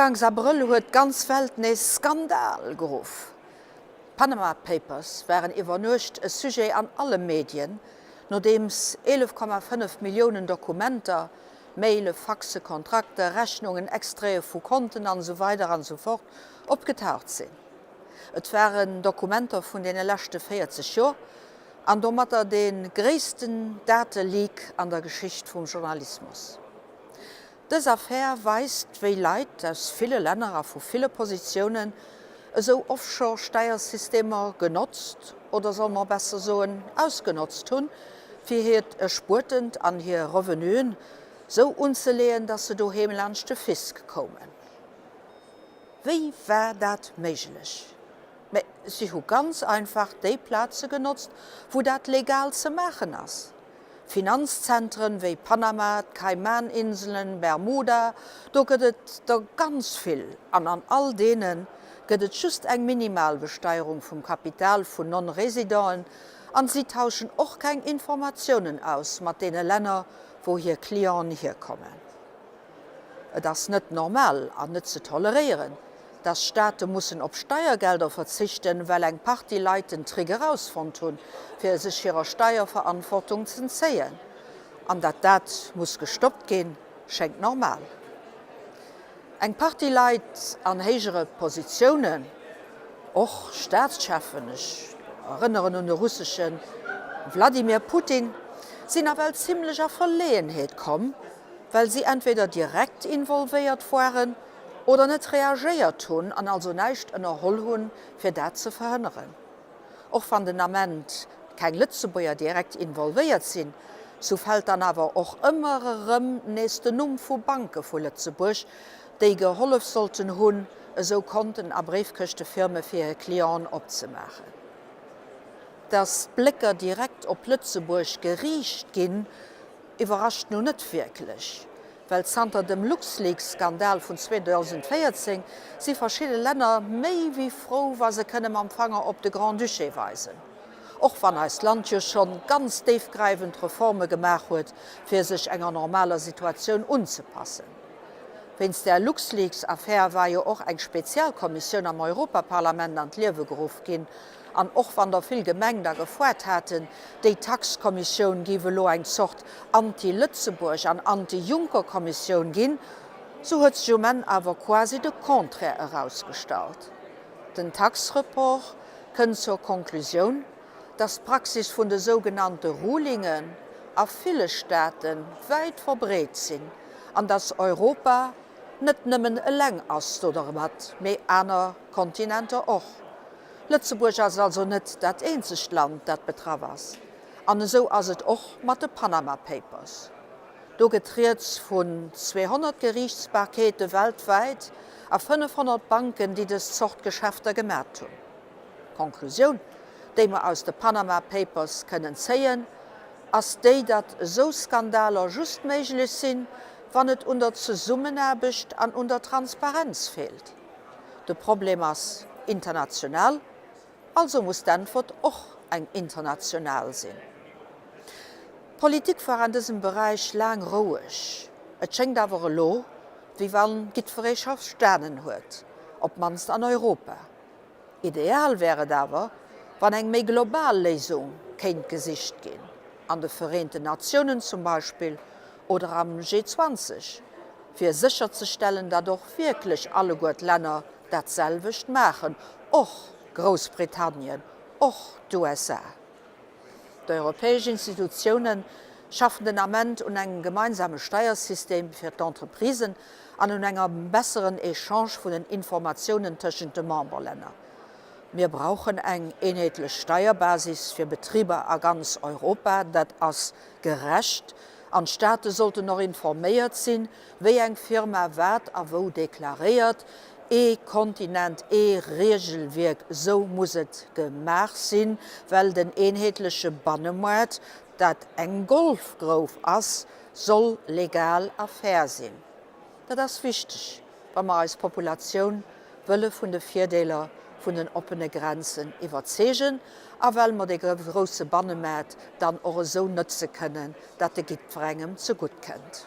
Ugangs Abrëll huet d'ganz Welt nees Skandal geruff. D'Panama Papers waren iwwer Nuecht e Sujet an alle Medien, nodeems 11,5 Milliounen Dokumenter, Maile, Faxe, Kontrakter, Rechnungen, Extraite vu Konten an esou weider an esou fort opgetaucht sinn. Et waren Dokumenter vun deene leschte 40 Joer an domatter dee gréissten Dateleak an der Geschicht vum Journalismus. Dës Affär weist, wéi Leit aus ville Länner a vu ville Positiounen esou Offshore-Steiersystemer genotzt, oder soll mer besser soen, ausgenotzt hunn, fir hiert Erspuertent an hir Revenuen sou unzeleeën, dass se doheem laanscht de Fisc koumen. Wéi war dat méiglech? Mä si hu ganz einfach déi Plaze genotzt, wou dat legal ze maachen ass. Finanzzentren wéi Panama, d'Kaimaninselen, Bermuda, do gëtt et der ganz vill an an all deene gëtt et just eng minimal Besteierung vum Kapital vun Non-Résidenten an si tauschen och keng Informatiounen aus mat deene Länner wou hir Clienten hierkommen. Et ass net normal an net ze toleréieren, dass Staate mussen op Steiergelder verzichten, well eng Partie Leit den Trick erausfonnt hunn, fir sech hirer Steierverantwortung z'entzéien. An dat dat muss gestoppt ginn, schéngt normal. Eng Partie Leit an héijere Positiounen, och Staatscheffen, ech erënneren un de russesche Wladimir Putin, sinn nawell zimlech a Verleeënheet komm, well si entweder direkt involvéiert woaren oder net reagéiert hunn an also näischt ënnerholl hunn, fir dat ze verhënneren. Och wann den Ament keng Lëtzebuerger direkt involvéiert sinn, sou fält dann awer och ëmmer erëm nees den Numm vu Banke vu Lëtzebuerg, déi gehollef sollten hunn, esou Konten a Bréifkëschtefirme fir hir Clienten opzemaachen. Dass d'Blécker direkt op Lëtzebuerg geriicht ginn, Iwwerrascht nu net wierklech, well zanter dem LuxLeaks-Skandal vun 2014 si verschidde Länner méi wéi frou, wa se kënne mam Fanger op de Grand-Duché weisen. Och wann eist Land jo schonn ganz déifgräifend Reforme gemaach huet, fir sech enger normaler Situatioun unzepassen. Wéinst där LuxLeaks-Affär war jo och eng Spezialkommissioun am Europaparlament an d'Liewe geruff ginn, An och wann der vill gemengt a gefoart haten, déi Tax-Kommissioun géif elo eng Zort Anti-Lëtzebuerg an Anti-Juncker-Kommissioun ginn, sou huet sech um Enn awer quasi de Contraire erausgestallt. Den Tax-Report kënnt zur Konklusioun, dass d'Praxis vun de sougenannte Rulingen a ville Staate wäit verbreet sinn an dass Europa net nëmmen eleng ass dodermat, mee aner Kontinenter och. Lëtzebuerg ass also net dat eenzegt Land, dat betraff ass. An esou ass et och mat de Panama Papers. Do gëtt rieds vun 200 Geriichtsbarkeete weltwäit a 500 Banken, déi dës Zort Geschäfter gemat hunn. D'Konklusioun, déi mer aus de Panama Papers kënnen zéien, ass déi, datt esou Skandaler just méiglech sinn, wann et un der Zesummenaarbecht an un der Transparenz feelt. De Problem ass international, also muss d'Äntwert och eng international sinn. D'Politik war an dësem Beräich laang roueg. Et schéngt awer elo, wéi wann giddferee scho verstanen huet, op d'mannst an Europa. Ideal wär et awer, wann eng méi global Léisung kéint gesicht ginn, an de Vereenten Natiounen zum Beispill oder am G20, fir sécherzestellen, datt och wierklech alleguer d'Länner dat selwecht maachen, och Groussbritannien, och d'USA. D'europäesch Institutioune schaffen den Ament un engem gemeinsame Steiersystem fir d'Entreprisen an un engem besseren Echange vun den Informatiounen tëschent de Memberlänner. Mir brauchen eng eenheetlech Steierbasis fir Betriber a ganz Europa. Dat ass gerecht an d'Staate sollten och informéiert sinn, wéi eng Firma wat a wou deklaréiert. Ee Kontinent, ee Regelwierk, esou muss et gemaach sinn, well den eenheetleche Bannemoart, dat eng Golfgrouf ass, soll legal a fair sinn. Dat ass wichteg, wa mer eis Populatioun wëlle vun de Virdeeler vun den oppene Grenzen iwwerzeegen a well mer dee grousse Bannemaart dann och esou nëtze kënnen, datt e jiddwerengem zegutt kënnt.